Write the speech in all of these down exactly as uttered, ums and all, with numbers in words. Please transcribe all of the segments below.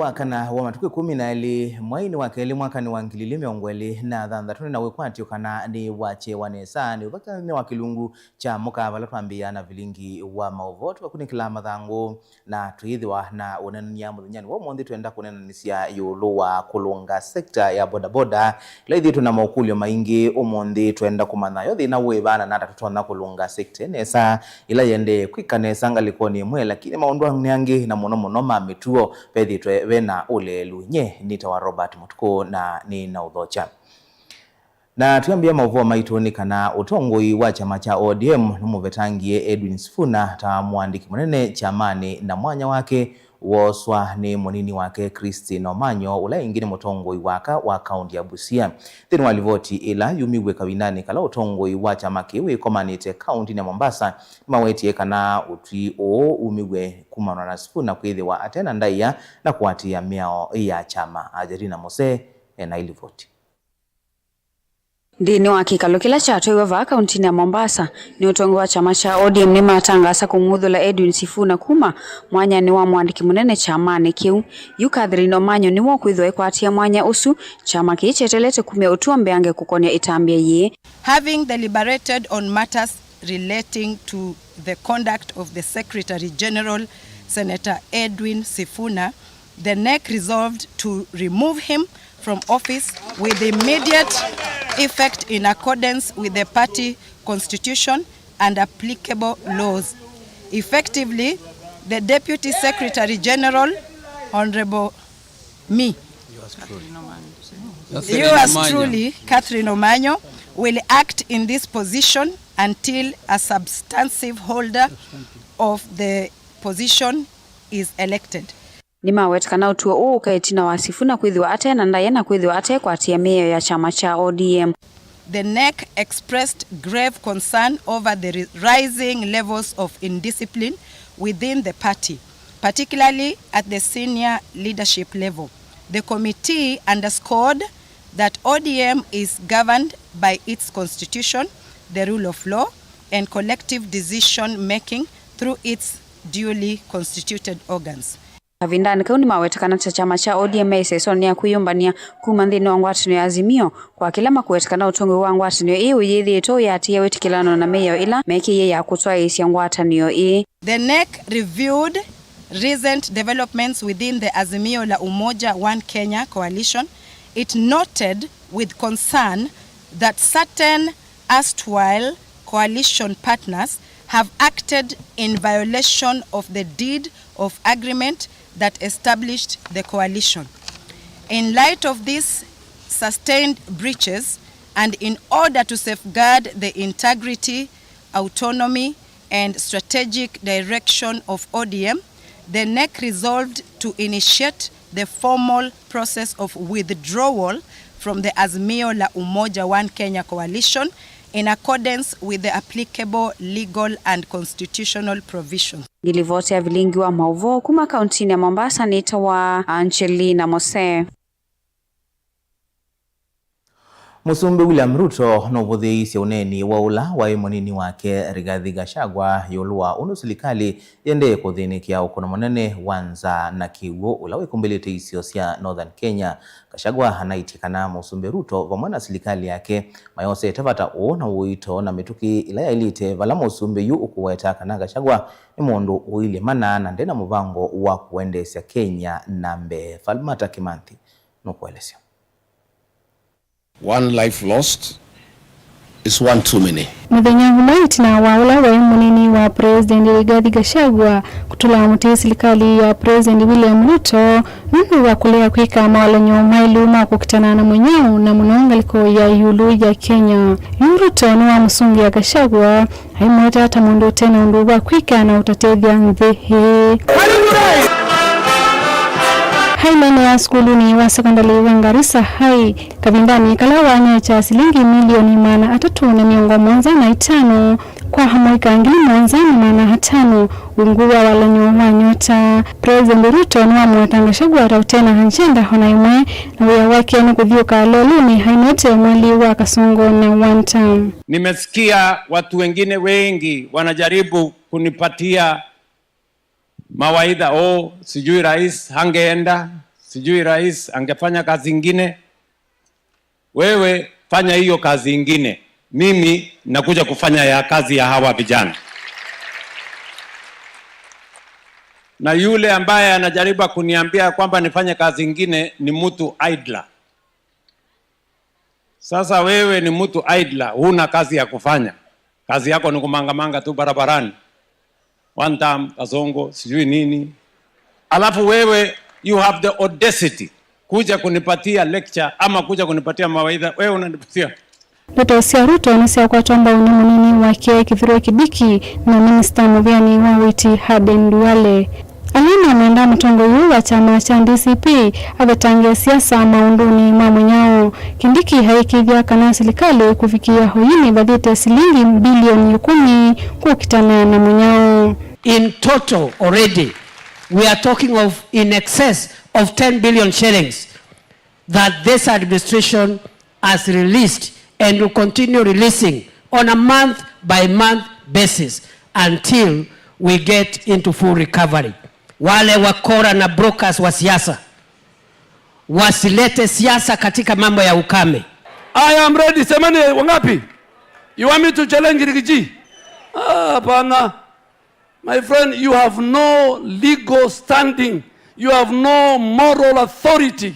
Wa kana wa matukũ ĩkũmi na elĩ mweinĩ wa kelĩ mwakanĩ wa ngili ilĩ mĩongo ĩlĩ na thanthatũ nĩ na wĩkwatyo kana nĩ wakyewa nesa nĩ ũvakĩthani wa kĩlungu kya mũka vala twambĩĩa na vilingi wa maũvoo tũkakunĩkĩla mathangũ na twĩthĩwa na ũneenany'a mũthenyanĩ wa ũmũnthĩ. Twenda kũneenanĩsya ĩũlũ wa kũlũnga sekta ya bodaboda ĩla ĩthĩĩtwe na maũkũlyo maingĩ ũmũnthĩ. Twenda kũmanya yo thĩna wĩva na nata tũtonya kũlũnga sekta nesa ĩla yendee kwĩka nesa ngalĩkonĩ ĩmwe, lakini maũndũnĩ angĩ na mũno mũno ma mĩtuo vethĩtwe ve na ũleelu. Nye nĩtawa Robert Mũtukũ na nĩ na ũthokya. Na twĩambĩa maũvoo maitũ nĩ kana ũtongoi wa kyama kya O D M nũmũvetangie Edwin Sifuna ta mũandĩki mũnene kyamanĩ, na mwanya wake wooswa nĩ mũnini wake Christine Omanyo, ũla ĩngĩ nĩ mũtongoi wa aka wa kaunti ya Busia. Nthĩnĩ wa livoti ĩla yumiw'e kavindanĩ kala ũtongoi wa kyama kĩu wĩkomanĩte kauntinĩ ya Mombasa, nĩmawetie kana ũtwi ũũ umiw'e kumana na Sifuna kwĩthĩwa ate na ndaĩa na kũatĩĩa mĩao ya kyama. Ajerina Mose ena ilivoti. Nthĩnĩ wa kĩkalo kĩla kyatwaiwe vaa kauntinĩ ya Mombasa, nĩ ũtongoi wa kyama kya O D M nĩmatangaasa kũng'uthũla Edwin Sifuna kuma mwanyanĩ wa mũandĩki mũnene kyamanĩ kĩu. Yu Catherine Omanyo nĩwe ũkwĩthĩwa ekwatie mwanya ũsu, kyama kĩĩ kyetelete kumya ũtwi wa mbeange kũkonĩa ĩtambya yĩĩ. Having deliberated on matters relating to the conduct of the Secretary General, Senator Edwin Sifuna, the NEC resolved to remove him from office with immediate effect in accordance with the party constitution and applicable laws. Effectively, the Deputy Secretary General, Honorable me, yours truly, Catherine Omanyo, will act in this position until a substantive holder of the position is elected. Nĩmaweta kana ũtuo ũũ ũka ĩtina wa Sifuna kwĩthĩwa ate na ndaĩa na kwĩthĩwa atekwatĩa mĩao ya kyama kya O D M. The NEC expressed grave concern over the ri- rising levels of indiscipline within the party, particularly at the senior leadership level. The committee underscored that O D M is governed by its constitution, the rule of law, and collective decision making through its duly constituted organs. Kavindanĩ kau nĩmaweta kana ta kyama kya O D M me ĩsesonĩ ya kwĩyũmbanĩa kuma nthĩnĩ wa ngwatanĩo ya Azimio, kwa kĩla makũweta kana ũtongoi wa ngwatanĩo ĩĩ ũyĩthĩĩtwe ũyĩatĩĩa wĩtĩkĩlano na mĩao ĩla mekĩie ya kũtwaĩĩsya ngwatanĩo ĩĩ. The NEC reviewed recent developments within the Azimio la Umoja One Kenya coalition. It noted with concern that certain erstwhile coalition partners have acted in violation of the deed of agreement that established the coalition. In light of these sustained breaches, and in order to safeguard the integrity, autonomy, and strategic direction of O D M, the NEC resolved to initiate the formal process of withdrawal from the Azimio la Umoja One Kenya coalition in accordance with the applicable legal and constitutional provisions. Ngilivoti ya vilingi wa maũvoo kuma kauntinĩ ya Mombasa nĩtawa Angelina Mose. Mũsumbĩ William Ruto nũvũthĩĩisye ũneeni wa ũla waĩ mũnini wake Rigathi Gachagua ĩũlũ wa ũndũ silikalĩ yĩendee kũthĩnĩkĩa ũkũno mũnene wa nzaa na kĩw'ũ ũla wĩkumbĩlĩte isio sya Northern Kenya. Gachagua anaĩtye kana Mũsumbĩ Ruto vamwe na silikalĩ yake mayosete vata ũũ na ũito na mĩtũkĩ ĩla yaĩlĩte, vala mũsumbĩ yu ũkũweta kana Gachagua nĩ mũndũ ũilye mana na ndena mũvango wa kũendeesya Kenya na mbee. Falmata Kimanthi nũkũelesya. One life lost is one too many. Mũthenya ũmwe ĩtina wa ũla waĩ mũnini wa President Rigathi Gachagua kũtũla mũtĩ silikalĩ ya President William Ruto nũndũ wa kũlea kwĩka mawalany'o maĩlu ma kũkitana na mũnyao na mũno ngalĩko ya ĩũlũ ya Kenya, yu Ruto nĩwamũsũngĩa Gachagua aimweta ta mũndũ ũte na ũndũ wa kwĩka na ũtatethya nthĩ ĩĩ. Hailene ya sukulunĩ wa sekondalĩ wa Garissa High, kavindanĩ kala wanekya silingi milioni maana atatũ na mĩongo mũonza na itano kwa amũika ngili mũonza na maana atano ungu wa walany'o wa nyota. President Ruto nĩwamũweta Gachagua ta ũte na agenda ona ĩmwe, na wĩa wake nĩ kũthiũka lelũnĩ ainĩte mweli wa kasongo na one term. Nimesikia watu wengine wengi wanajaribu kunipatia mawaidha, "Oh, sijui rais hangeenda, Sijui rais angefanya kazi ingine. Wewe fanya hiyo kazi ingine. Mimi nakuja kufanya ya kazi ya hawa vijana. Na yule ambaye anajaribu kuniambia kwamba nifanye kazi ingine ni mtu idler. Sasa wewe ni mtu idler, huna kazi ya kufanya. Kazi yako ni kumangamanga tu barabarani. One time, Kasongo, sijui nini. Alafu wewe, you have the audacity kuja kunipatia lecture ama kuja kunipatia mawaidha. Wewe unanipatia. Ndeto sya Ruto nĩsyakwatwa mbau nĩ mũnini wake Kithure Kindiki na minista mũvĩanĩ wa ũiiti Aden Duale. Ala mamwenda mũtongoi ũũ wa kyama kya D C P avetange siasa maũndũnĩ ma mũnyao. Kindiki aĩkĩĩthya kana silikalĩ kũvikĩa oyu nĩvathyĩte silingi mbilioni ikũmi kũkitana na mũnyao. In total already, we are talking of in excess of ten billion shillings that this administration has released and will continue releasing on a month by month basis until we get into full recovery. Wale wakora na brokers wa siasa wasilete siasa katika mambo ya ukame. I am ready. Semeni wangapi? You want me to challenge Rigiji? Ah, hapana. My friend, you have no legal standing. You have no moral authority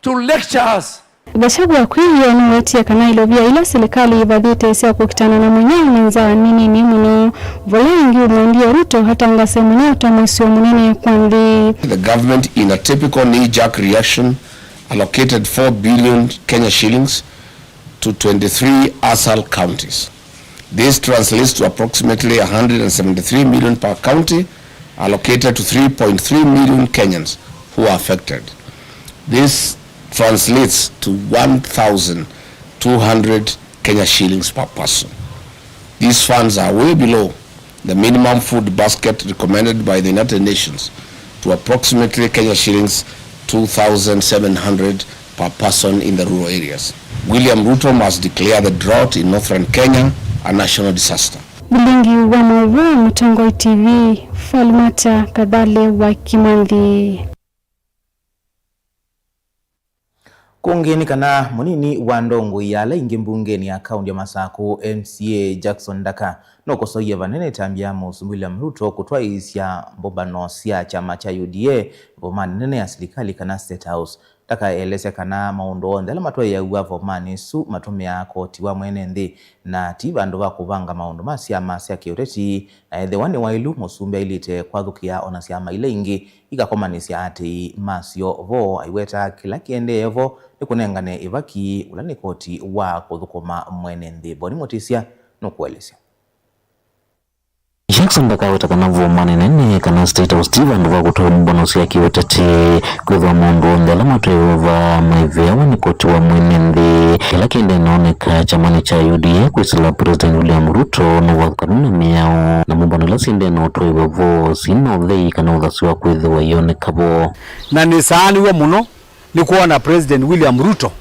to lecture us. Gachagua kwĩyĩa nĩwetie kana ilovia ila silikalĩ ĩvathĩte sya kũkitana na mũnyao na nzaa nĩ nini mũno, vala ĩngĩ ũmwendie Ruto atangase mũnyao ta mũisyo mũnene kwa nthĩ. The government, in a typical knee-jerk reaction, allocated four billion Kenya shillings to twenty-three ASAL counties. This translates to approximately a hundred and seventy-three million per county, allocated to three point three million Kenyans who are affected. This translates to one thousand two hundred Kenya shillings per person. These funds are way below the minimum food basket recommended by the United Nations to approximately Kenya shillings two thousand seven hundred per person in the rural areas. William Ruto must declare the drought in northern Kenya a national disaster. Vilingi wa maũvoo, Mũtongoi T V, Falmata Kathale wa Kimanthi. Kũngĩ nĩ kana mũnini wa ndongoi ya ala ingĩ mbungenĩ ya kaũntĩ ya Masakũ, M C A Jackson Ndaka, nũkosoie vanene ĩtambya ya Mũsumbĩ William Ruto kũtwaĩĩsya mbũmbano sya kyama kya U D A vomanĩ nene ya silikalĩ kana State House. Ndaka elesya kana maũndũ onthe ala matwaĩĩaw'a vomanĩ ĩsu matũmĩaa koti wa mwene nthĩ, na ti vandũ va kũvanga maũndũ ma syama sya kĩũteti, na ethĩwa nĩ waĩlu, mũsumbĩ ailĩte kwathũkĩa o na syama ila ingĩ ikakomanĩsya aatĩĩi masyo vo, aiweta kĩla kĩendee vo nĩ kũnengane ĩvaki ũla nĩ koti wa kũthũkũma mwene nthĩ. Boni Mũtĩsya nũkũelesya. Jackson ndakaweta kana vomanĩ nene kana State House ti vandũ va kũtwaa mbũmbano sya kĩũteti, kwĩthĩwa maũndũ onthe ala matwĩwe vaa maiveawa nĩ koti wa mwene nthĩ. Kĩla kĩendee noneka kyamanĩ kya U D A kwĩsĩla President William Ruto nũvathũkanu na mĩao, na mbũmbano ila syendee na ũtwaiwa vo syĩ na ũthei kana ũthasyo wa kwĩthĩwa ioneka vo. Na nĩsaanĩw'e mũno nĩ kwona President William Ruto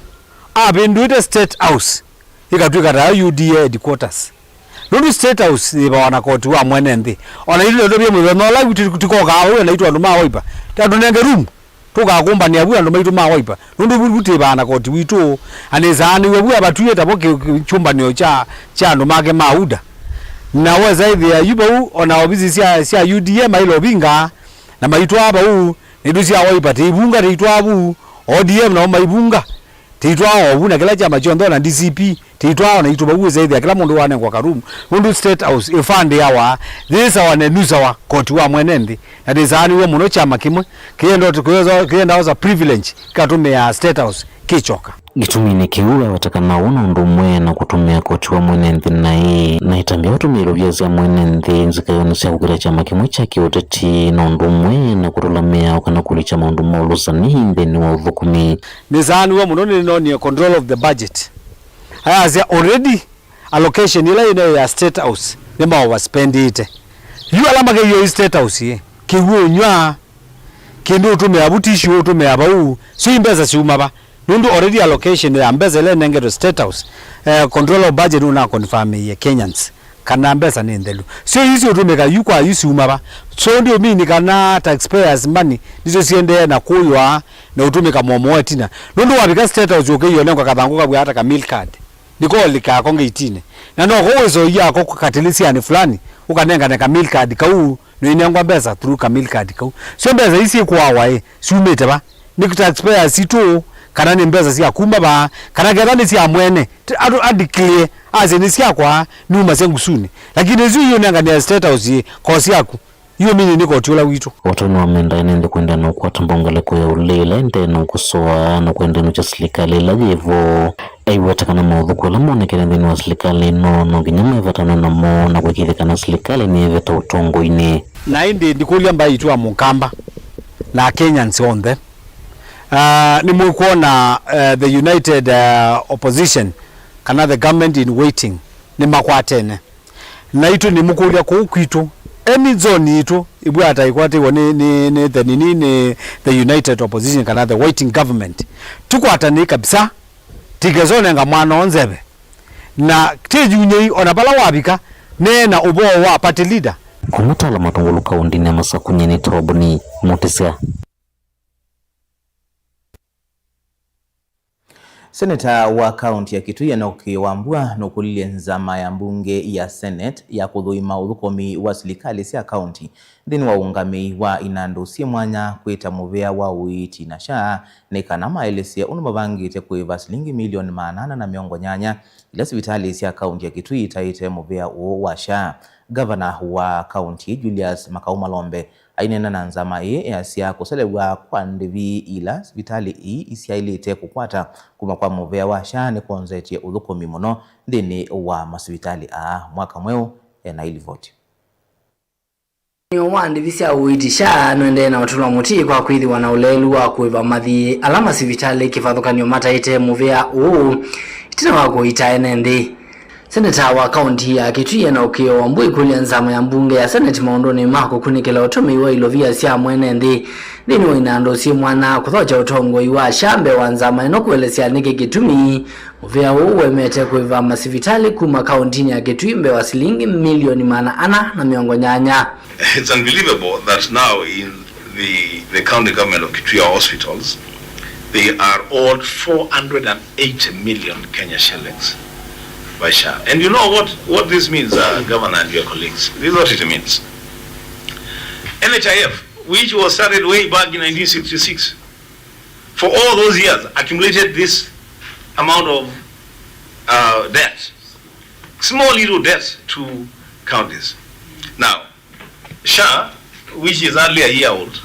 avĩndũĩte State House ĩkatw'ĩka tayo U D A headquarters. Nũndũ State House yĩvawa na koti wa mwene nthĩ. O na itũ nĩtũvie mũthenya ũla witũ tikokaa vau na itũ andũ ma Wiper. Tatũnenge room, tũkakũmbanĩa vu andũ maitũ ma Wiper. Nũndũ vu, vu twĩvaa na koti witũ, na nĩsaanĩw'e vu avatwie tavo kĩ-, kĩ-, kyũmbanĩo kya, kya andũ make ma UDA. Na wesa ĩthĩa yu vau, o na ovisi sya, sya U D A maĩlovinga, na maitwaa vau, nĩtũ sya Wiper tĩivunga tĩitwaa vu, O D M nao maivunga. Tĩitwaa o vu na kĩla kyama kyonthe, o na D C P, tĩitwaa o na itũ vau, wĩsa ĩthĩa kĩla mũndũ wanengwa ka room. Nũndũ State House ĩfandĩawa, yĩĩsawa na ĩnusawa koti wa mwene nthĩ, na ndĩsaanĩw'e mũno kyama kĩmwe kĩyenda, kĩyenda osa privilege kĩkatũmĩa State House kĩkyoka. Kĩtuminĩ kĩu, waweta kana ũu na ũndũ ũmwe na kũtũmĩa koti wa mwene nthĩ naĩ, na ĩtambya ũtũmĩa ilovia sya mwene nthĩ nzĩkayonĩ sya kũkĩta kyama kĩmwe kya kĩũteti, na ũndũ ũmwe na kũtũla mĩao kana kũlikya maũndũ ma ũlũsani nthĩnĩ wa ũthũkũmi. Nĩsaanĩw'e mũno nĩnoonie control of the budget. Ayasya already allocation ĩla yĩ nayo ya State House nĩmaoverspendĩte. Yu ala makĩiwe ĩ State House ĩ, kĩw'ũ ũnyw'a, kĩndũ ũtũmĩa vu, tissue ũtũmĩa vau, sio mbesa syuma va? Nũndũ already allocation ya mbesa ĩla ĩnengetwe State House, eh, control of budget nũnaconfirmĩie Kenyans kana mbesa nĩ nthelu. Sio ii siũtũmĩka yu kwa yu syuma va? So ndio mean kana taxpayers money nĩsyo siendee na kũywa na ũtũmĩka momo wa ĩtina. Nũndũ wavika State House ũkĩie ũnengwa kathangũ kavw'aa ta ka meal card, nĩko ũlikaa ko ngeitinĩ. Na noko wĩsoia ako katĩlĩsyanĩ fulani, ũkanengane ka meal card kau, nũinengwa mbesa through ka meal card kau. Syo mbesa ii syĩkũawa ĩ, syumĩte va? Nĩ taxpayers sitũ, kana nĩ mbesa sya kuma va, kana ketha nĩ sya mwene, t-, andũ a declare, asye nĩ syakwa, numasya ngusunĩ. Lakini ĩsu iũnenganĩa State House ĩ, ko syaku. Yu mini nĩ koti ũla witũ. Ũtanu wa menda ene nthĩ kũendeea na ũkwata mbongeleko ya ũlĩĩla ĩndee na ũkosoa na kũendeea na ũkya silikalĩ ĩla yĩ vo. Aiweta kana maũthũku ala monekete nthĩnĩ wa silikalĩ ĩno no nginya mevetanwe namo na kũĩkĩĩthya kana silikalĩ nĩyeveta ũtongoinĩ. Na ĩndĩ ndikũlya mbaĩ itũ ya Mũkamba na Kenyans onthe, ah, nĩmũkwona, eh, the united, eh, opposition kana the government in waiting nĩmakwatene? Naitũ nĩmũkũlya kũu kwitũ, any zone yitũ ĩvw'a ta ĩkwatĩw'e nĩ, nĩ, nĩ the nini, nĩ the united opposition kana the waiting government. Tũkwatanĩe kabisa, tikesonenga mwana o nzeve. Na tĩyunyei ona vala wavika, neena ũvoo wa party leader. Kũmatala matũngũlũ kaũndĩnĩ ya Masakũ nyie nĩ Toboni Mũtĩsya. Seneta wa kaũnti ya Kitui Enock Wambua nũkũlilye nzama ya mbunge ya Senate ya kũthũima ũthũkũmi wa silikalĩ sya kaũnti nthĩnĩ wa ũũngamĩi wa inandũ syĩ mwanya kwĩta mũvĩa wa ũiiti na SHA nĩ kana maelesye ũndũ mavangĩte kũĩva silingi milioni maana ana na mĩongo nyanya ila sivitalĩ sya kaũnti ya Kitui itaĩte mũvĩa ũũ wa SHA. Ngavana wa kaũnti Julius Makau Malombe aineena na nzama ĩĩ easya kũselew'a kwa ndĩvi ila sivitalĩ ii isyaĩlĩte kũkwata kuma kwa mũvĩa wa SHA nĩkwonzetye ũthũkũmi mũno nthĩnĩ wa masivitalĩ aa. Mwaka Mweũ ena ĩlivoti. Nĩo wa ndĩvi sya ũiiti SHA nũendee na ũtũlwa mũtĩ kwa kwĩthĩwa na ũleelu wa kũĩva mathiĩ ala masivitalĩ kĩvathũkany'o mataĩte mũvĩa ũũ ĩtina wa kũiita ene nthĩ. Seneta wa kaũnti ya Kitui Enock Wambua aikũlya nzama ya mbunge ya Senate maũndũnĩ ma kũkunĩkĩla ũtũmĩi wa ilovia sya mwene nthĩ nthĩnĩ wa inandũ syĩ mwanya kũthokya ũtongoi wa SHA mbee wa nzama ĩno kũelesya nĩkĩ kĩtumi mũvĩa ũũ wemete kũĩva masivitalĩ kuma kaũntinĩ ya Kitui mbee wa silingi milioni maana ana na mĩongo nyanya. It's unbelievable that now in the, the county government of Kitui hospitals, they are owed four hundred and eighty million Kenya shillings by SHA. And you know what, what this means, uh, Governor and your colleagues? This is what it means. N H I F, which was started way back in nineteen sixty-six, for all those years, accumulated this amount of, uh, debt, small little debt to counties. Now, SHA, which is hardly a year old,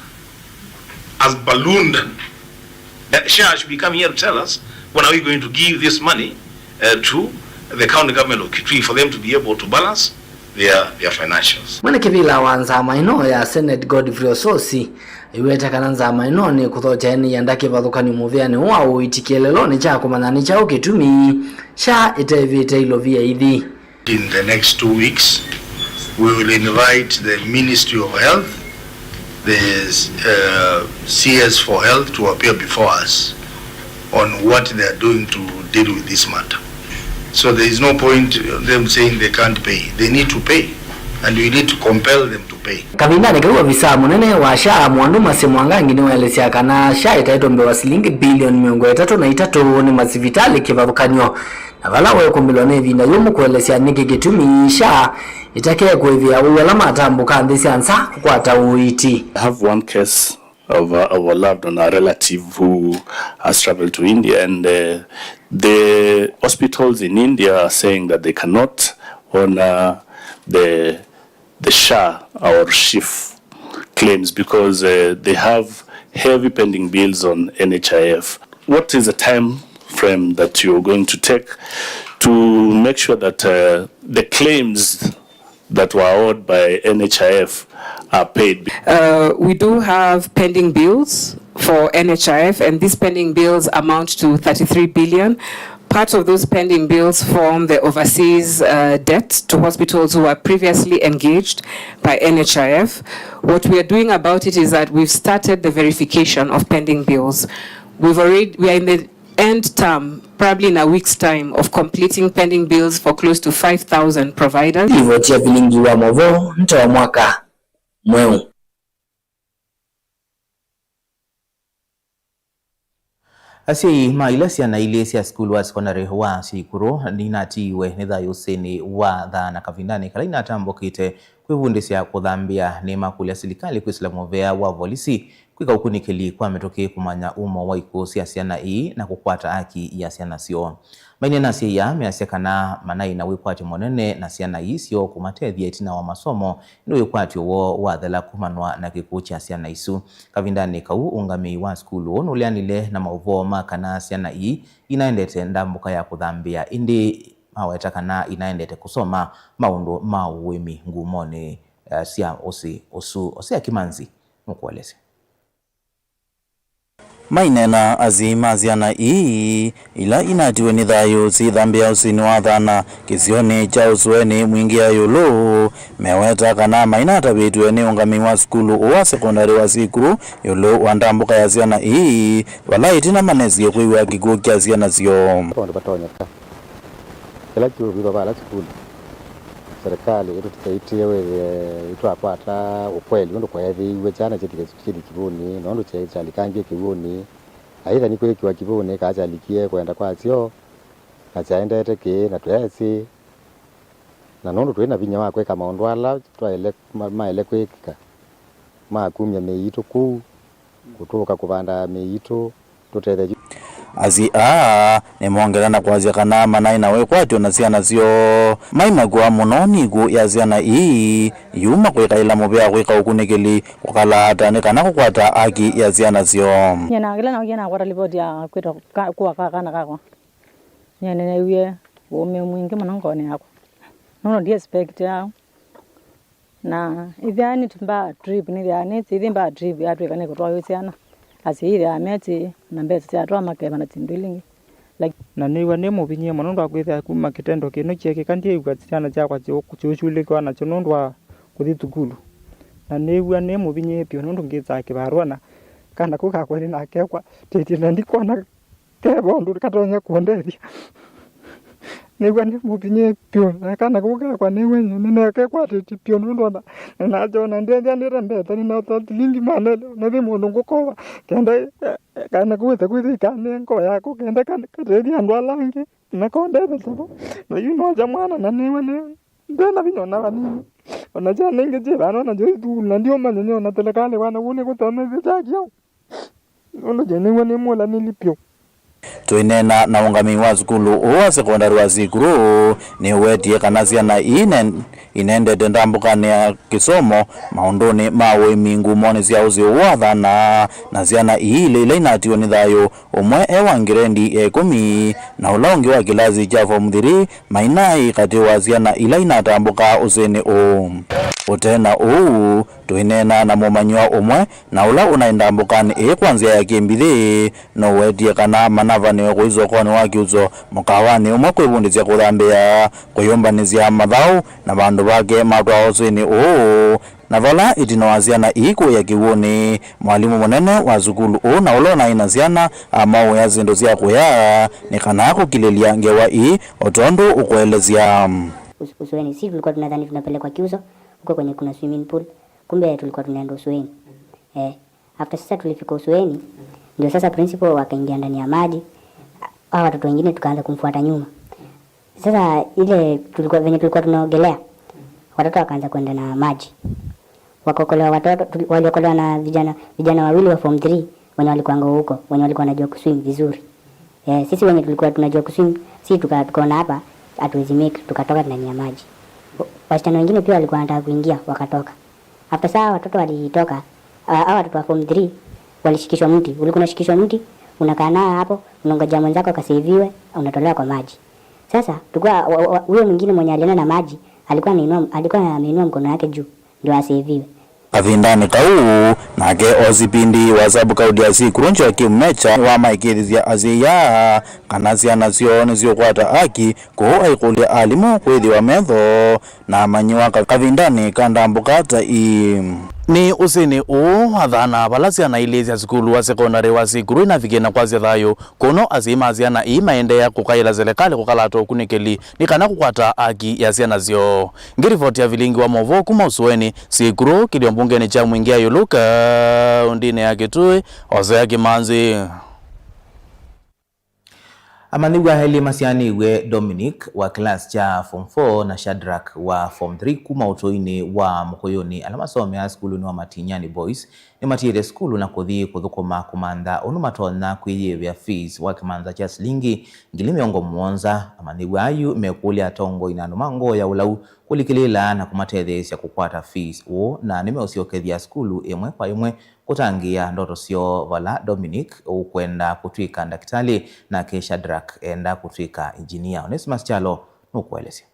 has ballooned. Uh, SHA should be coming here to tell us when are we going to give this money, uh, to the county government of Kitui for them to be able to balance their, their financials. Mwene kĩvĩla wa nzama ĩno ya Senate Godfrey Osotsi aiweta kana nzama ĩno nĩ kũthokya ene ianda kĩvathũkany'o mũvĩanĩ ũũ wa ũiiti kĩeleelonĩ kya kũmanya nĩ kyaũ kĩtumi SHA ĩtevĩte ilovia ithi. In the next two weeks, we will invite the Ministry of Health, the, uh, C S for Health to appear before us on what they are doing to deal with this matter. So there is no point them saying they can't pay. They need to pay, and we need to compel them to pay. Kavindanĩ kau, ovisaa mũnene wa SHA, Mwandu Masĩ Mwangangi, nĩwaelesya kana SHA ĩtaĩtwe mbee wa silingi bilioni mĩongo ĩtatũ na itatũ nĩ masivitalĩ kĩvathũkany'o. Na vala wekũmbĩlwa nĩ ĩvinda yũmũ kũelesya nĩkĩ kĩtumi SHA ĩtakekũĩvĩa ũu ala matambũka nthĩ sya nza kũkwata ũiiti. I have one case of a, of a loved one, a relative who has traveled to India, and, uh, the hospitals in India are saying that they cannot honor the the SHA or SHIF claims because, uh, they have heavy pending bills on N H I F. What is the time frame that you're going to take to make sure that, uh, the claims that were owed by N H I F are paid? Uh, we do have pending bills for N H I F, and these pending bills amount to thirty-three billion. Part of those pending bills form the overseas, uh, debt to hospitals who were previously engaged by N H I F. What we are doing about it is that we've started the verification of pending bills. We've already, we are in the end term, probably in a week's time, of completing pending bills for close to five thousand providers. Livoti ya vilingi wa Movo, nta wa mwaka mweũ. Asyai ma ila syana ilĩ sya sukulu wa sekondalĩ wa Syĩkũlũ ninatiiwe nĩ thayũ ũsĩnĩ wa Thana kavindanĩ kala inatambũkĩte kwĩvundĩsya kũthambĩa, nĩmakũlya silikalĩ kwĩsĩla mũvea wa volisi kwĩka ũkunĩkĩli kwa mĩtũkĩ kũmanya umo wa ikw'ũ sya syana ii na kũkwata aki ya syana syoo. Maineena asyai aa measya kana manaĩ na wĩkwatyo mũnene na syana ii syoo kũmatethya ĩtina wa masomo, ĩndĩ wĩkwatyo woo wathela kumanwa na kĩkw'ũ kya syana isu. Kavindanĩ kau, ũngamĩi wa sukulu ũũ nũleanile na maũvoo ma kana syana ii inaendete ndambũka ya kũthambĩa, ĩndĩ maweta kana inaendete kũsoma maũndũ ma ũĩmi ngumonĩ, eh, sya ũsĩ ũsu. Osea Kimanzi nũkũelesya. Maineena asyai ma syana ii, ila inatiwe nĩ thayũ syĩthambĩa ũsĩnĩ wa Thana kĩsionĩ kya Ũsũenĩ Mwingĩ ya ĩũlũ, meweta kana mainatavĩtw'e nĩ ũngamĩi wa sukulu ũũ wa sekondalĩ wa Syĩkũlũ ĩũlũ wa ndambũka ya syana ii, vala ĩtina manesie kwĩw'a kĩkw'ũ kya syana syoo. Maũndũ matonyeka. Kĩla kĩũkwĩthwa vala sukulu, serikali ĩtũtĩtyaĩtĩe wĩthĩe ĩtwakwata ũkweli ũndũ kwaethĩiwe kyana kyĩthike kyĩthi kĩw'ũnĩ, na ũndũ kya-, kyalikangie kĩw'ũnĩ, aitha nĩkwĩkĩwa kĩw'ũnĩ, kaa kyalikie kwenda kwasyo, na kyaendete kĩĩ, na tweesĩ. Na nũndũ twĩ na vinya wa kwĩka maũndũ ala twaĩle, ma-, maĩle kwĩkĩka, ma kumya mĩĩ yitũ kũu, kũtũũka kũvanda mĩĩ yitũ, tũtethye yu. Asyai aa nĩmongela na kwasya kana manaĩ na wĩkwatyo na syana syoo. Maimakũa mũno nĩ ikw'ũ ya syana ii yuma kwĩkaĩla mũvea kwĩka ũkunĩkĩli kũkalaata nĩ kana kũkwata aki ya syana syoo. Nyie na kĩla naũkie nakwata livoti ya kwĩtwa ka-, kũa kwa kana kakwa. Nĩneeneewie ũũmĩũ mwingĩ mũno ngoonĩ yakwa, nũndũ ndi expect au. Na ĩthĩaa nĩ mbaa trip, nĩthĩaa nĩ ĩthi mbaa trip yatw'ĩka nĩ kũtwaĩwa syana, asyai ĩthĩaa meti na mbesa syatwa makeva na syĩndũ ila ingĩ. Like, na nĩw'a nĩ mũvinyĩe mũno nũndũ wa kwĩthĩa kuma kĩtendo kĩno kyeekĩka, ndyĩw'a syana syakwa syĩũsulĩkĩwa nasyo nũndũ wa kũthi thukulu. Na nĩw'a nĩ mũvinyĩe vyũ nũndũ ngĩsaa kĩvarũa na kana kau kakwa nĩ nakekwa tĩtye na ndikwona keva ũndũ katonya kũndethya. Nĩw'a nĩ mũvinyĩe vyũ, na kana kau kakwa nĩw'a nĩnakekwatĩtye vyũ nũndũ ona nĩnakyona ndethya nĩte mbesa nĩnata silingi manele, na ve mũndũ ngũkova kenda, eh, eh, kana kau wĩse kwĩthĩ ikanĩ ngoo yakwa kenda kana katethya andũ ala angĩ na kondethesya vo. Na yu noja mwana na nĩw'a nĩ ndena vinya ona vanini. Ona kyana ingĩ kyĩ vano na kyo ithukulu na ndiũmanya nyona telekalĩ wana wũ nĩkũsomethya kyakyo. Ũndũ nĩw'a nĩmũlanĩli vyũ. Tũineena na ũngamĩi wa sukulu ũũ wa sekondalĩ wa Syĩkũlũ, nĩwetie kana syana ii ine-, inendete ndambũkanĩ ya kĩsomo maũndũnĩ ma ũĩmi ngumonĩ sya ũsĩ ũũ wa Thana, na syana ii ilĩ ila inatiwe nĩ thayũ, ũmwe e wa ngirendi ya ĩkũmi na ũla ũngĩ wa kĩlasi kya form three, mainaĩ katĩ wa syana ila inatambũkaa ũsĩnĩ ũũ. Ũte na ũu, tũineena na mũmanyĩwa ũmwe na ũla ũnaĩ ndambũkanĩ ĩĩ kwa nzĩa ya kĩmbithĩ, nũwetie kana manavanĩwe kũi sokonĩ wa kĩuso mũkawanĩ ũmwe kwĩvundĩsya kũthambĩa, kwĩyũmbanĩsya mathaũ na vandũ vake matwaa ũsĩnĩ ũũ. Na vala ĩtina wa syana ii kũĩa kĩw'ũnĩ, mwalimũ mũnene wa sukulu ũũ na ũla ũnaĩ na syana amaũĩa syĩndũ sya kũya nĩ kana kũkilĩlya ngewa ii, o tondũ ũkũelesya. Us-, Usweni, si tulikuwa tunadhani tunapelekwa Kiuso, huko kwenye kuna swimming pool. Kumbe tulikuwa tunaenda Usweni. Eh, after sasa tulifika Usweni, ndio sasa principal wakaingia ndani ya maji. Hao watoto wengine tukaanza kumfuata nyuma. Sasa ile tulikuwa, venye tulikuwa tunaogelea, watoto wakaanza kwenda na maji. Wakaokolewa watoto, tuli-, waliokolewa na vijana, vijana wawili wa form three wenye walikuwanga huko, wenye walikuwa wanajua kuswim vizuri. Eh, sisi wenye tulikuwa tunajua kuswim, si tuka-, tukaona hapa hatuwezi make, tukatoka ndani ya maji. Wa-, wasichana wengine pia walikuwa wanataka kuingia, wakatoka. After saa watoto walitoka, ah, hao watoto wa form three walishikishwa mti. Ulikuwa unashikishwa mti, unakaa nao hapo, unangojea mwenzako akaseviwe, unatolewa kwa maji. Sasa, tulikuwa, wa-, wa-, huyo mwingine mwenye alienda na maji, alikuwa anainua, alikuwa ameinua mkono yake juu, ndio aseviwe. Kavindanĩ kau, nake O C P D wa sub-county ya Syĩkũlũ Joakim Mecha nĩwamaĩkĩĩthya asyai aa kana syana syoo nĩsyũkwata aki, kũu aikũlya alimũ kwĩthĩwa metho na amanyĩwa ka-, kavindanĩ ka ndambũka ta ii. Nĩ ũsĩnĩ ũũ wa Thana vala syana ilĩ sya sukulu wa sekondalĩ wa Syĩkũlũ inavikie na kwasya thayũ, kũno asyai ma syana ii maendeea kũkaĩla selekalĩ kũkalata ũkunĩkĩli nĩ kana kũkwata aki ya syana syoo. Ngĩrivoti ya vilingi wa maũvoo kuma Usũenĩ, Syĩkũlũ, kĩlio mbungenĩ kya Mwingĩ ya ĩũlũ kaũndĩnĩ ya Kitui, Osea Kimanzi. Amanyĩw'a elĩ masyaanĩw'e, Dominic wa kĩlasi kya form four na Shadrack wa form three kuma ũtũinĩ wa Mũkũyũnĩ, ala masomeaa sukulunĩ wa Matinyani Boys, nĩmatiĩte sukulu na kũthi kũthũkũma kũmantha ũndũ matonya kwĩyĩĩvĩa fees wa kĩmanza kya silingi ngili mĩongo mũonza. Amanyĩw'a ayu mekũlya atongoi na andũ ma ngoo ya ũlau kũlikĩlĩĩla na kũmatetheesya kũkwata fees ũũ, na nĩmeũsyokethya sukulu ĩmwe kwa ĩmwe kũtangĩĩa ndoto syoo, vala Dominic ũkwenda kũtw'ĩka ndakĩtalĩ, nake Shadrack enda kũtw'ĩka engineer. Onesimus Kyalo nũkũelesya.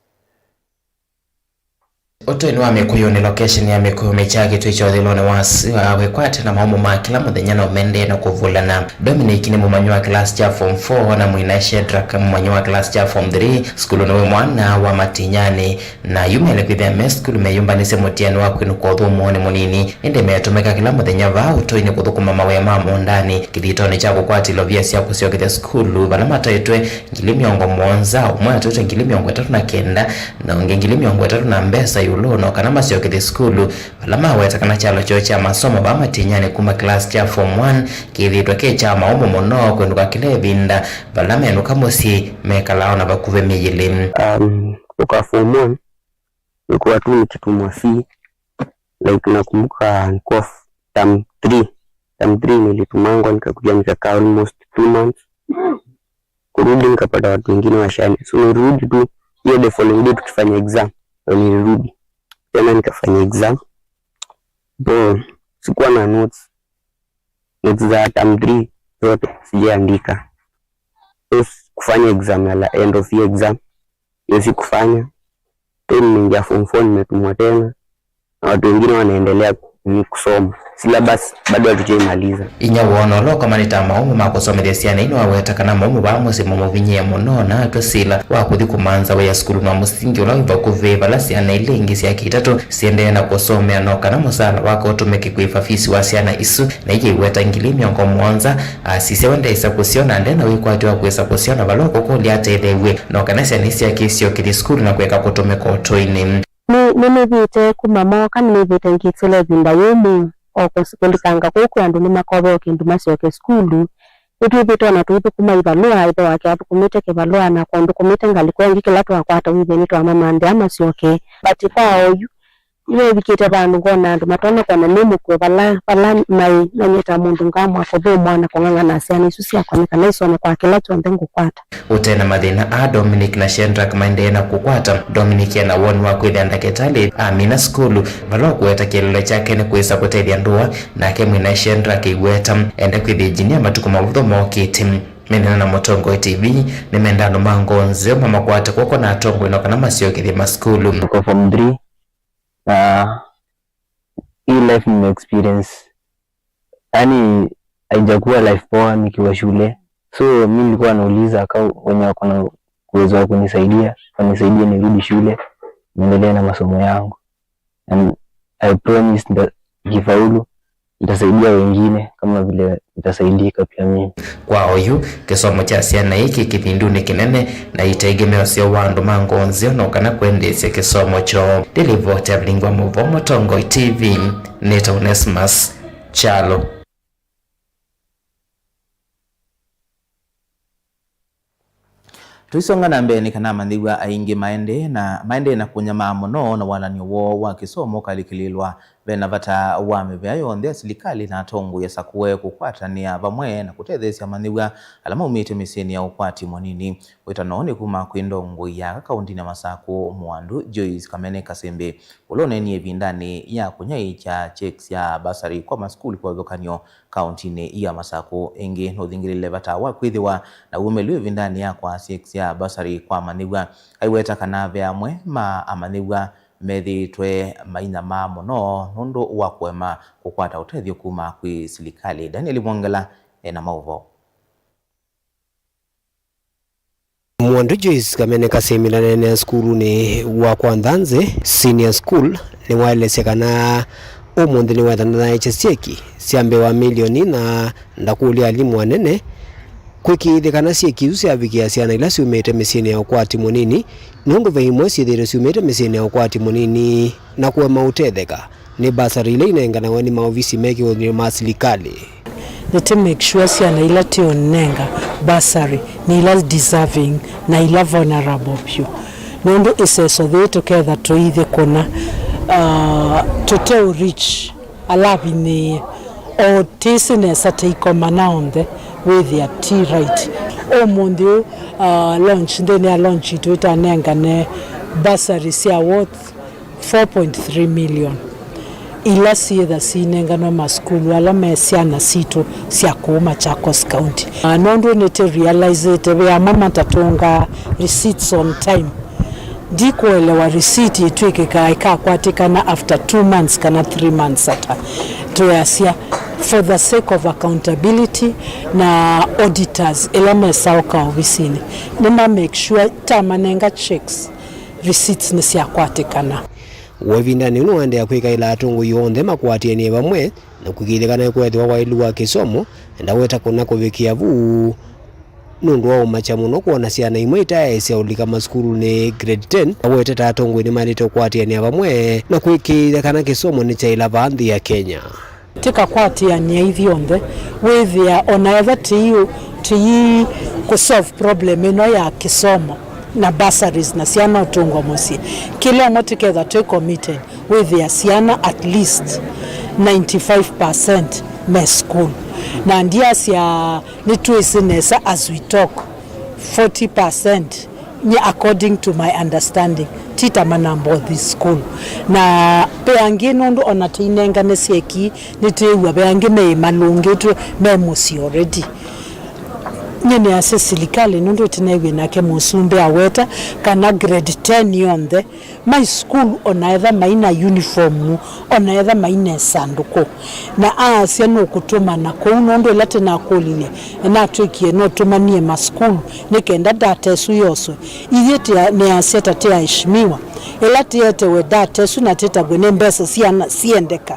Ũtũinĩ wa Mĩkũyũnĩ, location ya Mĩkũyũ Mĩkya, kĩtwĩ kya ũthĩlonĩ wa s-, wa wĩkwatĩ na maũmũ ma kĩla mũthenya no mendee na kũvulana. Dominic nĩ mũmanyĩw'a wa kĩlasi kya form four na mwĩna Shadrack, mũmanyĩw'a wa kĩlasi kya form three, sukulunĩ wĩ mwana wa Matinyani. Na yu mele kwĩthĩa me sukulu meyũmbanĩsye mũtiani wa kwĩnũka ũthũmũonĩ mũnini, ĩndĩ metũmĩka kĩla mũthenya vaa ũtũinĩ kũthũkũma mawĩa ma mũũndanĩ, kĩthitonĩ kya kũkwata ilovia sya kũsyokethya sukulu, vala mataĩtwe ngili mĩongo mũonza, ũmwe atwĩte ngili mĩongo ĩtatũ na kenda, na ũngĩ ngili mĩongo ĩtatũ na mbesa ĩũlũ, no kana masyokethye sukulu, vala maweta kana kyalo kyoo kya masomo vaa Matinyani kuma kĩlasi kya form one kĩthĩtwe kĩ kya maũmũ mũno kwĩnũka kĩla ĩvinda, vala menũka mũsyĩ mekalaa ona vakuvĩ myei ĩlĩ. Um, kũka form one, nilikuwa tu nikitumwa fee. Like, nakumbuka nilikuwa f-, term three. Term three nilitumangwa, nikakuja nikakaa almost two months. Kurudi nikapata watu wengine washani. So nilirudi tu hiyo the following day tukifanya exam. Ndio nilirudi. Tena nikafanya exam. Bro, sikuwa na notes. Notes za term three zote sijaandika. So kufanya exam ya la end of year exam, hiyo sikufanya. Then nimeingia form four, nimetumwa tena na watu wengine wanaendelea ku-, ni kusoma. Syllabus bado hatujaimaliza. Inyia woo na ũla ũkomanĩtaa maũmũ ma kũsomethya syana ii nĩwaweta kana maũmũ vaa mũsyĩ mamũvinyĩĩa mũno, na atw'a sila wa kũthi kũmantha wĩa sukulunĩ wa mũsingi ũla wĩ vakuvĩ, vala syana ila ingĩ sya kĩtatũ siendee na kũsomea, no kana mũsaala wake ũtũmĩke kũĩva fisi wa syana isu, na iye iweta ngili mĩongo mũonza. Asisya we ndeĩsa kũsyona, nde na wĩkwatyo wa kwĩsa kũsyona vala ũkũkũlya atetheew'e, no kana syana isi syake isyokethye sukulu na kũeka kũtũmĩka ũtũinĩ. Nĩ, nĩnĩvĩte kuma mooka, nĩnĩvĩte ngĩtĩla ĩvinda yũmũ, o kũs-, kũlikanga kũu kwĩ andũ nĩmakovewe kĩndũ masyoke sukulu. Nĩtwĩthĩĩtwe ona tũithũkũma ivalũa, ĩthe wake athũkũmĩte kĩvalũa na kwondũkũmĩte ngalĩko ĩngĩ kĩla twakwata wĩthĩe nĩtwamamantha masyoke. But kwa oyu, nĩwevikĩte vandũ ngona andũ matonya kwona nĩ mũkuo vala, vala maĩ, na nyie ta mũndũ ngamwa kũthũmũa na kũng'ang'ana syana isu syakwa nĩ kana isome kwa kĩla kyonthe ngũkwata. Ũte na mathĩna aa, Dominic na Shadrack maendee na kũkwata. Dominic ena woni wa kwĩthĩa ndakĩtalĩ amina sukulu, vala ũkũweta kĩeleelo kyake nĩ kwĩsa kũtethya ndũa, nake mwĩna Shadrack ĩweta enda kwĩthĩa engineer matukũ mavũthũ mokĩte. Menena na Mũtongoi T V nĩmenda andũ ma ngoo nzeo mamakwate kw'oko na atongoi no kana masyokethye masukulu. Niko form three, na hii life nime experience, yani, haijakuwa life poa nikiwa shule. So mi nilikuwa nauliza ka wenye wako na uwezo wa kunisaidia wanisaidie nirudi shule niendelee na masomo yangu, and I promise nda-, nikifaulu nitasaidia wengine kama vile nitasaidika pia mimi. Kwa oyu, kĩsomo kya syana ii kĩ kĩvindunĩ kĩnene na itegemeo syoo wa andũ ma ngoo nzeo no kana kwendeesya kĩsomo kyoo. Nĩ livoti ya Vilingwa Mũvoo, Mũtongoi T V, nĩtawa Onesmus Kyalo. Tũisonga na mbee, nĩ kana amanyĩw'a aingĩ maendee na, maendee na kũnyamaa mũno na walany'o woo wa kĩsomo ũkalikĩlĩĩlwa. Ve na vata wa mĩvĩa yonthe ya silikalĩ na atongoi asakũe kũkwatanĩa vamwe na kũtetheesya amanyĩw'a ala maumĩte mĩsyĩnĩ ya ũkwati mũnini. Wĩtano nĩ kuma kwĩ ndongoi ya aka kaũntinĩ ya Masakũ, Mwandu Joyce Kamene Kasembe, ũla ũneenie ĩvindanĩ ya kũnyaĩĩkya checks sya bursary kwa masukulu kĩvathũkany'o kaũntinĩ ya Masakũ. Ĩngĩ, nũthingĩlĩle vata wa kwĩthĩwa na wumĩlĩlu ĩvindanĩ ya kwaa checks sya bursary kwa amanyĩw'a. Aiweta kana ve amwe ma amanyĩw'a methĩĩtwe mainyamaa mũno nũndũ wa kũema kũkwata ũtethyo kuma kwĩ silikalĩ. Daniel Mwongela ena maũvoo. Mwandu Joyce Kamene Kasembe, ndaneenea sukulunĩ wa kwa Nthanzĩ Senior School, nĩwaelesya kana ũmũnthĩ nĩwetha ndanyaĩĩkya syeki sya mbee wa milioni na ndakũlya alimũ anene kwĩkĩĩthya kana syeki isu syavikĩa syana ila syumĩte mĩsyĩnĩ ya ũkwati mũnini, nũndũ ve imwe syĩthĩĩtwe syumĩte mĩsyĩnĩ ya ũkwati mũnini na kũema ũtetheka nĩ mbasarĩ ila inenganawa nĩ maovisi me kĩũnĩ ma silikalĩ. Nĩtĩ make sure syana ila tĩũnenga bursary nĩ ila deserving na ila vulnerable vyũ. Nũndũ ĩseso yĩĩ tũketha tũithi kũna, uh, tũteũ reach ala avinyĩĩe. O tĩsĩ nesa tĩikomana onthe, wĩthĩa ti right. Ũmũnthĩ ũũ, uh, launch, nthĩnĩ ya launch itũ ĩtanengane bursary sya worth four point three million, ila syĩtha sinenganwe masukulu ala me syana sitũ sya kũu Machakos County. Na nũndũ nĩtĩ realizĩte ve amwe matatũngaa receipts on time, ndikũelewa receipt ĩtw'ĩkĩkaa ĩkakwatĩkana after two months kana three months ata. Twĩasya, for the sake of accountability na auditors ĩla mesaũka ovisinĩ, nĩma make sure tamanenga checks, receipts nĩsyakwatĩkana. Ũũ ĩvindanĩ yĩu nĩwaendeea kwĩkaĩla atongoi onthe makwatĩanĩe vamwe na kũĩkĩĩthya kana nĩkweethĩwa waĩlu wa kĩsomo, na ndaweta kũna kũvikĩa vu nũndũ wa ũmakya mũno kwona syana imwe itayaĩĩsya ũlika masukulunĩ grade ten. Awetete atongoi nĩmaĩlĩte ũkwatĩanĩa vamwe na kũĩkĩĩthya kana kĩsomo nĩkyaĩla vaa nthĩ ya Kenya. Tĩkakwatĩanĩa ithyonthe, wĩthĩa ona etha tĩi, tĩi kũsolve problem ĩno ya kĩsomo na bursaries na syana ũtũngwa mũsyĩ, kĩla ũmwe tĩketha twĩ committed wĩthĩa syana at least ninety-five percent me school. Na ndiasya nĩtwĩsĩ nesa as we talk, forty percent nye, according to my understanding, ti ta manamba othi school. Na ve angĩ, nũndũ ona tũinengane syeki, nĩtwĩw'a ve angĩ meĩmalũngĩtw'e me mũsyĩ already. Nye nĩasya silikalĩ, nũndũ tũneewie nake mũsumbĩ aweta kana grade ten yonthe, mai sukulu, ona etha mai na uniform, ona etha mai na ĩsandũkũ. Na aasya nũkũtũmana kũu, nũndũ ĩla tĩnakũlilye, nĩnatwĩkie nũtũmanie masukulu nĩ kenda data ĩsu yoswe. Ithyĩ tĩa-, nĩasya ta tĩ aheshimiwa, ĩla tĩetewe data ĩsu na tĩtavw'e nĩ mbesa syana siendeka.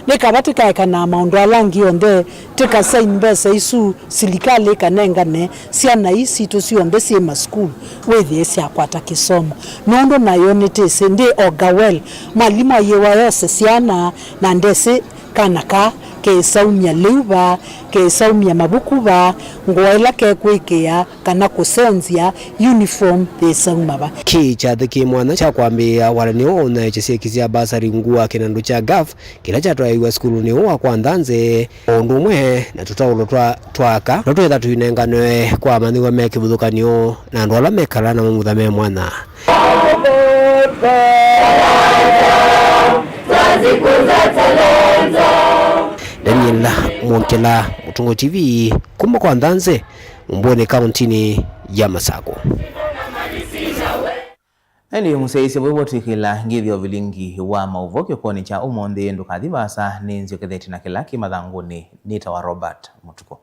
Nĩ kava tĩkaeka na maũndũ ala angĩ onthe, tĩkasaini mbesa isu, silikalĩ ĩkanengane syana ii sitũ syonthe syĩ masukulu, wĩthĩe syakwata kĩsomo. Nũndũ nayo nĩtĩsĩ, ndĩ o Gawel, mwalimũ aiĩwa yose syana, na ndesĩ kana kaa keĩsaumya lĩu va, keĩsaumya mavuku va, ngũa ĩla kekwĩkĩa, kana kũsenzya uniform yĩsauma va. Kĩĩ kyathĩ kĩ mwanya kya kwambĩĩa watanĩo wa ũnyaĩĩkya syeki sya basari ungu wa kĩnandũ kya gaf kĩla kyatwaĩiwe sukulunĩ ũũ wa kwa Nthanze, o ũndũ ũmwe na tũtaũlo twa, twa aka, tũla twĩtha tũinenganwe kwa amanyĩw'a me kĩvathũkany'o na andũ ala mekalaa na mamutha me mwanya. Daniel Mwongela, Mũtũngũ T V, kuma kwa Nthanze, Mũmbũnĩ, kauntinĩ ya Masakũ. Ĩndĩ mũsyaĩĩsya, vau vo twĩkĩla ngĩthyo vilingi wa maũvoo kĩokonĩ kya ũmũnthĩ. Ndũkathi vaasa, nĩnzyokethetye na kĩla kĩ mathangũnĩ. Nĩtawa Robert Mũtuko.